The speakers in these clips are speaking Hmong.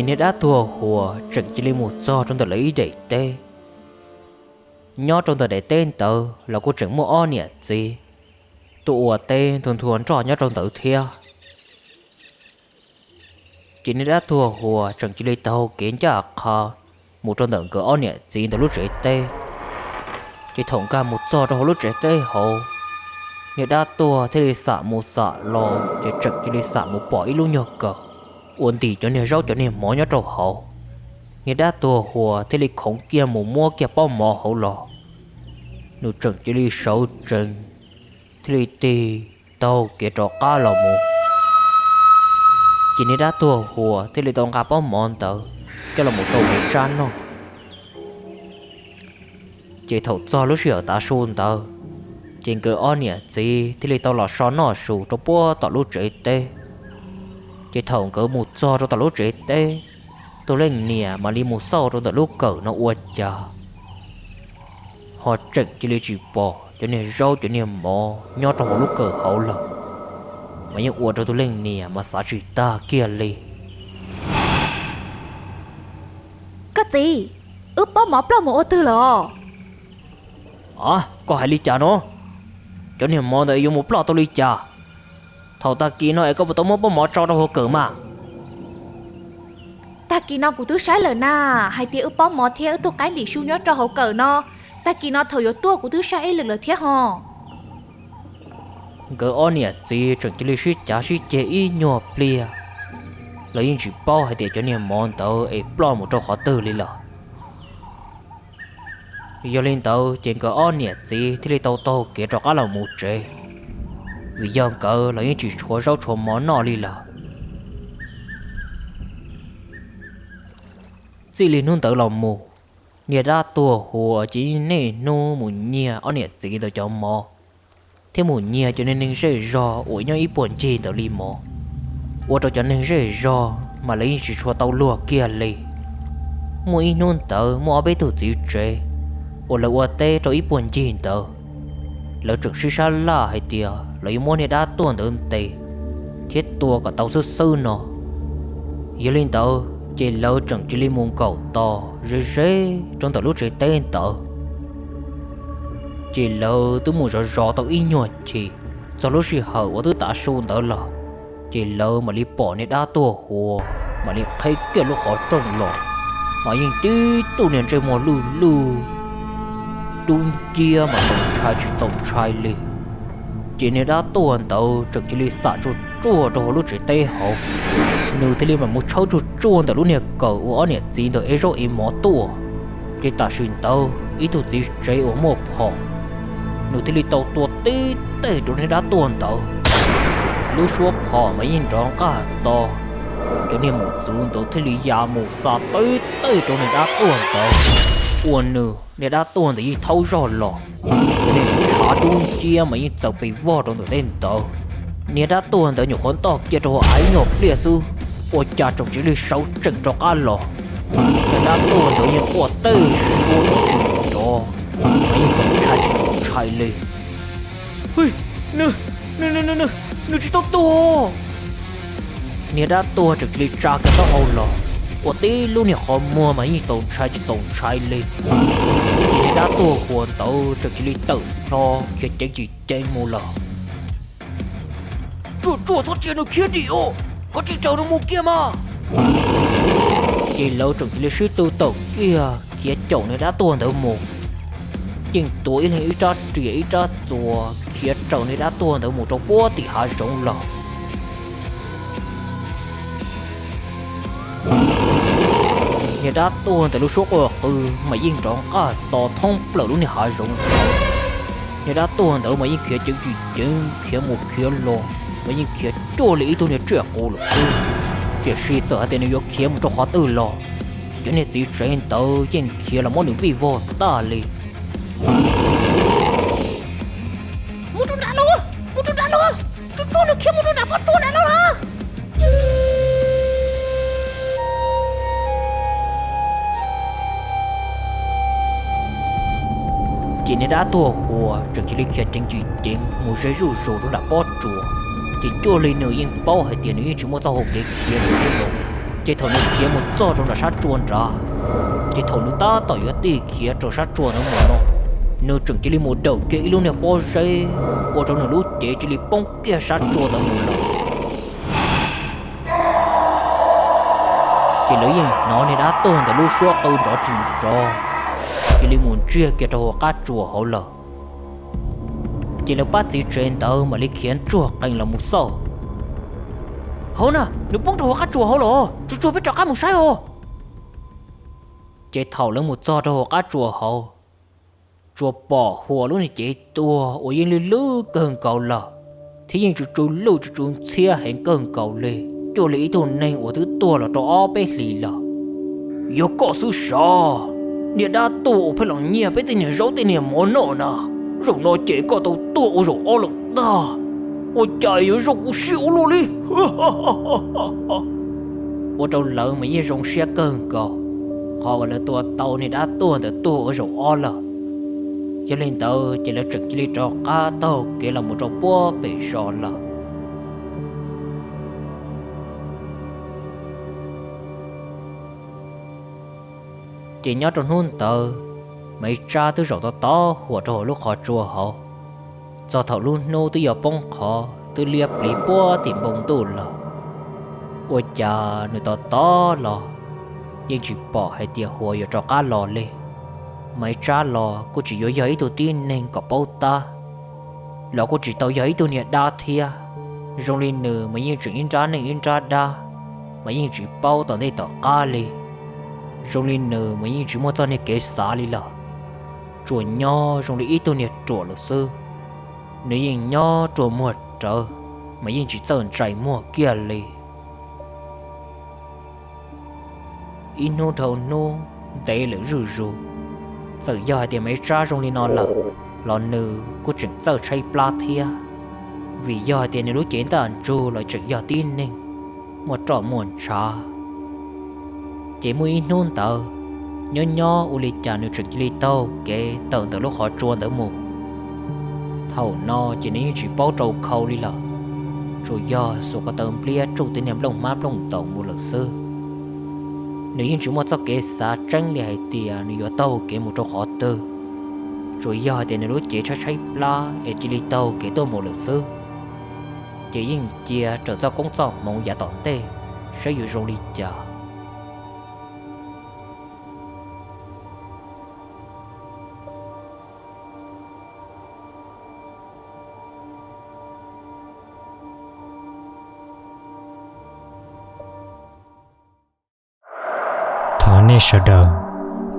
Ces niag dab tuag huas tseem cia li mus txog rau ntawm lawv ib daim teb. Nyob rau ntawm daim teb ntawd los kuj tseem muaj ob niam txiv tuaj ua teb nthua nthua nroj nyob rau ntawd thiab. Ces niag dab tuag huas tseem cia li taug kev ncaj qha mus rau ntawm nkawd ob niam txiv ntawd lub tsev teb. Ces thaum nkag mus txog rau hauv lub tsev teb hauv, niag dab tuag thiaj li xam mus xam los ces tseem cia li xam mus pom ib lub nyuag kawm uas ntim cov niag zaub cov niag mov nyob rau hauv. Niag dab tuag huas thiaj li khoov kiag mus muab kiag pob mov hauv los, nws tseem cia li sawv tsees thiaj li tig taug kev rov qab los mus. Ces niag dab tuag huas thiaj li tau nqa pob mov ntawd coj los mus rau nkawd tsab noj. Ces thaum txog lub sij hawm tav su ntawd, ces nkawd ob niam txiv thiaj li tau los so noj su rau puag tom lub tsev teb. Ces thaum nkawd mus txog rau tom lub tsev teb, tus leej niam mam li mus xauj rau ntawm lub kawm no ua cas ho tseem cia li tsis pom cov niag zaub cov niag mov nyob rau hauv lub kawm hauv lawm, mas yeej ua rau tus leej niam mas xav tsis tag kiag li. Koj txiv, wb pob mov ploj mus ua twg lawm os? A, koj hais li cas no? Cov niag mov ntawd yuav mus ploj tau li cas? Thaum tag kis no es koj puas tau muab pob mov tso rau hauv kawm mas? Tag kis no kuv twb saib lawm na, hais tias wb pob mov thiab wb tug qaib ntim su nyob rau hauv kawm no. Tag kis no thaum yuav tuaj kuv twb saib ib lwm lawm thiab ho. Nkawd ob niam txiv tseem cia li sib cav sib ceg ib nyuag pliag, lawv yeej tsis paub hais tias cov niag mov ntawd es ploj mus rau qhov twg li lawm. Yog li ntawd ces nkawd ob niam txiv thiaj li tau taug kev rov qab los mus tsev, vim yog nkawd los yeej tsis tshuav zaub tshuav mov noj li lawm. Txij li hnub ntawd los mus, niag dab tuag huas ces yeej niaj hnub mus nyiag ob niam txiv ntawd cov mov, thiab mus nyiag cov niag neeg zej zog uas nyob ib puag ncig ntawd li mov, ua rau cov neeg zej zog mas lawv yeej tsis tshua tau luag kiag li. Muaj ib hnub ntawd muaj ob peb tug txiv tsev uas lawv ua teb rau ib puag ncig ntawd, lawv tseem sib sab laj hais tias lawv yuav muab niag dab tuag ntawd ntes thiab tua kom tau xwb xwb no. Yog li ntawd ces lawv tseem cia li mus nkaum tos ze ze rau ntawm lub tsev teb ntawd. Ces lawv twb mus zov zov tau ib nyuag chim, txog lub sij hawm uas twb tav su ntawd los, ces lawv mam li pom niag dab tuag huas mam li qheb kiag lub qhov rooj los, mas yeej tib tug niag ntsej muag luj luj, dub nciab mas txaus ntshai tsis txaus ntshai li. Ces niag dab tuag ntawd tseem cia li xam tsuag tsuag rau hauv lub tsev teb hauv, nws thiaj li mam mus tshawb tsuag tsuag ntawm lub niag kawm uas ob niam txiv ntawd ev zaub ev mov tuaj. Ces tam sim ntawd ib tug txiv tsev uas muaj phom, nws thiaj li tau tua tib teg rau niag dab tuag ntawd. Lub suab phom mas yeej nrov nqaj to, cov niag mum txwv ntawd thiaj li ya mus xa tib teg rau niag dab tuag ntawd, ua nws niag dab tuag ntawd yeej thaub zog los. Cov niag tshav dub nciab mas yeej txaws pes vog rau ntawm tej ntawd. Niag dab tuag ntawd nyuam qhuav ntoj kiag rau hauv av ib nyuag pliag xwb, ua cas tseem cia li sawv tsees rov qab los. Niag dab tuag ntawd yeej quaj tej suab tsis nrov, mas yeej txaus ntshai tsis txaus ntshai li. Hwj, nws, nws, nws, nws, nws, nws tsis tau tuag. Niag dab tuag tseem cia li tsa kiag taub hau los, ua tib lub niag qhov muag mas yeej txaus ntshai tsis txaus ntshai li. Ces niag dab tuag huas ntawd tseem cia li tawm plho khiav ceev tsis ceev mus lawm. Tsuag tsuag txhob tsia nws khiav dim os, koj tsis raws nws mus kiag mas. Ces lawv tseem cia li sib tw tawm kiag khiav caum niag dab tuag ntawd mus. Yeej tuav ib leeg ib rab riam ib rab txuas khiav raws niag dab tuag ntawd mus rau puag tim hav zoov lawm. Niag dab tuag ntawd lub suab quaj qw mas yeej nrov nqaj to thoob plaws lub niag hav zoov ntawd. Niag dab tuag ntawd mas yeej khiav ceev tsis ceev khiav mus khiav los, mas yeej khiav cuag li ib tug niag tsiaj qus lawm xwb. Tiam sis txawm hais tias nws yuav khiav mus rau qhov twg los, cov niag txiv tsev ntawd yeej khiav los muab nws vij vog tag li. Mus rau nram no, mus rau nram no, tsuag tsuag nws khiav mus rau nram pob tsuas nram no lawm. Ces niag dab tuag huas tseem cia li khiav ceev tsis ceev mus ze zuj zus rau nram pob tsuas, ces cuag li nws yeej paub hais tias nws yeej tsis muaj txoj hau kev khiav nws thiaj los. Ces thaum nws khiav mus txog rau nram sab tsua nrad, ces thaum nws tab tom yuav tij khiav rau sab tsua ntawd mus no, nws tseem cia li mus dawm kiag ib lub niag pob zeb ua rau nws lub cev cia li poob kiag sab tsua ntawd mus lawm. Ces lawv yeej hnov niag dab tuag ntawd lub suab qw nrov tsis nrov, cia li mus ntsiag kiag rau hauv qab tsuas hauv lawm. Ces lawv pab txiv tsev ntawd mam li khiav ntsuag qees los mus xauj. Hauv na, nws poob rau hauv qab tsuas hauv los, tsuag tsuag peb rov qab mus saib os. Ces thaum lawv mus txog rau hauv qab tsuas hauv, tsuas pom Huas lub niag cev tuag uas yeej lwj lwj kawg nkaus lawm, thiab yeej tsu tsu lwj tsu tsu ntxhiab heev kawg nkaus li, cuag li ib tug neeg uas twb tuag los rau ob peb hlis lawm. Yog koj xwb sav, niag dab tuag uas pheej los nyiag peb tej niag zaub tej niag mov noj na, zaum no ces koj tau tuag ua zaum ob lawm ntag. Ua cas yuav zoo kuv siab ua luaj li? Ua rau lawv mas yeej zoo siab kawg nkaus, qhov uas lawv tua tau niag dab tuag ntawd tuag ua zaum ob lawm. Yog li ntawd ces lawv tseem cia li rov qab taug kev los mus rau puag pem zos lawm. Ces nyob rau hnub ntawd, Maiv Tsab twb zaum tau tod huam rau hauv lub qhov tsua hauv. Txog thaum lub hnub twb yuav poob qho, twb liab pliv puag tim npoo ntuj lawm. Ua cas nws tod tod los yeej tsis pom hais tias Huas yuav rov qab los li. Maiv Tsab los kuj tsis yuav yog ib tug tib neeg kom paub tab, los kuj tsis tau yog ib tug niag dab thiab. Zoo li nws mas yeej tseem ib nrab neej ib nrab dab, mas yeej tsis paub tom ntej tom qab li. Zoo li nws mas yeej tsis muaj txoj niag kev xav li lawm, tsuas nyob zoo li ib tug niag ruam lawm xwb. Nws yeej nyob ruam muag rawv, mas yeej tsis txawj ntsais muag kiag li. Ib hnub dhau hnub ntev lawm zuj zus, txawm yog hais tias Maiv Tsab zoo li no lawm, los nws kuj tseem txawj tshaib plab thiab, vim yog hais tias nws lub cev ntaj ntsug los tseem yog tib neeg, muaj roj muaj ntshav. Ces muaj ib hnub ntawd, nyob nyob ua li cas nws tseem cia li taug kev tawm ntawm lub qhov tsua ntawd mus. Thaum no ces nws yeej tsis paub rau khau li lawm, tsuas yog xuas ko taw npliab tsuj tej niag nplooj hmab nplooj ntoos mus lawm xwb. Nws yeej tsis muaj txoj kev xav tseeb li hais tias nws yuav taug kev mus rau qhov twg, tsuas yog hais tias nws lub cev tshaib tshaib plab es cia li taug kev tuaj mus lawm xwb. Ces yeej cia raws txoj koob txoj hmoov yav tom ntej, saib yuav zoo li cas. Thov nej sawv daws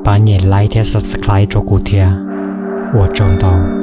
pab nyem like thiab subscribe rau kuv thiab, ua tsaug ntau.